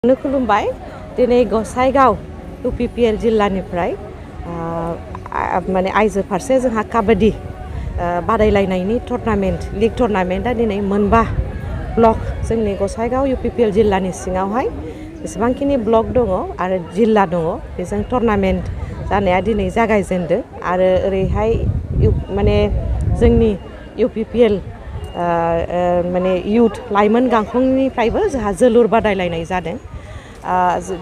खुलुमबाय दिनै गसाइगाव UPPL जिल्लानिफ्राय माने आइजो फारसे जोंहा काबाड्डी बादायलायनायनि टुर्नामेन्ट लीग टुर्नामेन्टआ दिनै मोनबा ब्लक जोंनि गसाइगाव UPPL जिल्लानि सिङावहाय जेसेबांखिनि ब्लक दङ आरो जिल्ला दङ बेजों टुर्नामेन्ट जानाया दिनै जागायजेनदों आरो ओरैहाय माने जोंनि UPPL माने युथ लाइमोन गांखंनिफ्रायबो जोंहा जोलुर बादायलायनाय जादों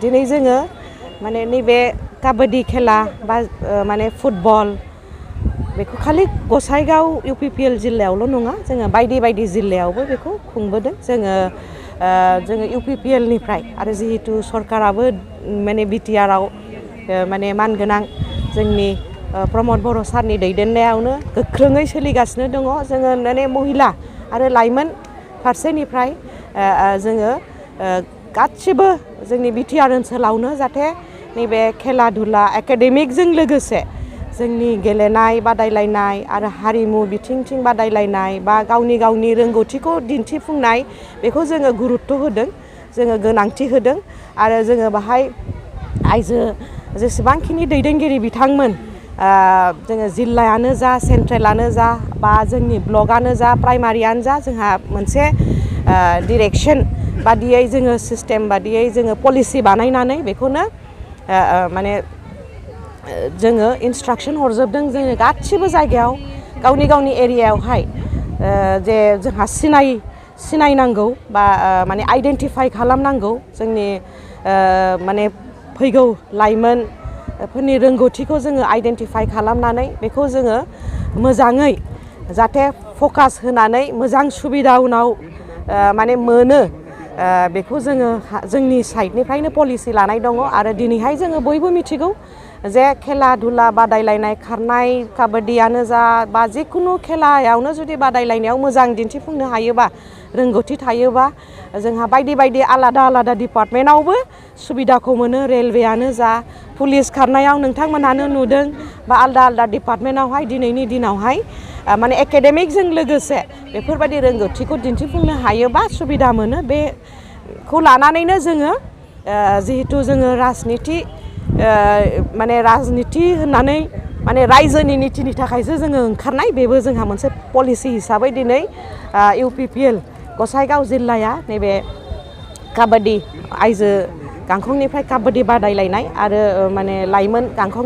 दिनै जोङो माने नैबे काबाड्डी खेला बा माने फुटबल बेखौ खालि गसाइगाव UPPL जिल्लायावल' नङा जोङो बायदि बायदि जिल्लायावबो बेखौ खुंबोदों जोङो UPPL निफ्राय आरो जिहेतु सरकाराबो माने BTR आव माने मानगोनां जोंनि प्रमद बर' सारनि दैदेननायावनो गोख्रोङै सोलिगासिनो दङ जोङो माने महिला आरो लाइमोन फारसेनिफ्राय जोङो गासिबो जोंनि BTR ओनसोलावनो जाहाथे नैबे खेला धुला एकाडेमिकजों लोगोसे जोंनि गेलेनाय बादायलायनाय आरो हारिमु बिथिंथिं बादायलायनाय बा गावनि रोंगौथिखौ दिन्थिफुंनाय बेखौ जोङो गुरुत्व होदों जोङो गोनांथि होदों आरो जोङो बाहाय आइजो जेसेबांखिनि दैदेनगिरि बिथांमोन जोङो जिल्लायानो जा सेन्ट्रेलानो जा बा जोंनि ब्लकआनो जा प्राइमारियानो जा जोंहा मोनसे डिरेक्सन बादियै जोङो सिस्टेम बादियै जोङो पलिसि बानायनानै बेखौनो माने जोङो इन्सट्राक्सन हरजोबदों जोङो गासिबो जायगायाव गावनि एरियायावहाय जे जोंहा सिनायनांगौ बा माने आइडेन्टिफाइ खालामनांगौ जोंनि माने फैगौ लाइमोनफोरनि रोंगौथिखौ जोङो आइडेन्टिफाइ खालामनानै बेखौ जोङो मोजाङै जाहाथे फकास होनानै मोजां सुबिदा उनाव माने मोनो बेखौ जोङो जोंनि साइडनिफ्रायनो पलिसि लानाय दङ आरो दिनैहाय जोङो बयबो मिथिगौ जे खेला धुला बादायलायनाय खारनाय काबाड्डियानो जा बा जिखुनु खेलायावनो जुदि बादायलायनायाव मोजां दिन्थिफुंनो हायोबा रोंगौथि थायोबा जोंहा बायदि आलादा डिपार्टमेन्टआवबो सुबिदाखौ मोनो रेलवेयानो जा पुलिस खारनायाव नोंथांमोनहानो नुदों बा आलादा डिपार्टमेन्टआवहाय दिनैनि दिनावहाय माने एकाडेमिकजों लोगोसे बेफोरबायदि रोंगौथिखौ दिन्थिफुंनो हायोबा सुबिदा मोनो बेखौ लानानैनो जोङो जिहेतु जोङो राजनिति होननानै माने रायजोनि नितिनि थाखायसो जोङो ओंखारनाय बेबो जोंहा मोनसे पलिसि हिसाबै दिनै UPPL गसाइगाव जिल्लाया नैबे काबाड्डी आइजो गांखंनिफ्राय काबाड्डी बादायलायनाय आरो माने लाइमोन गांखं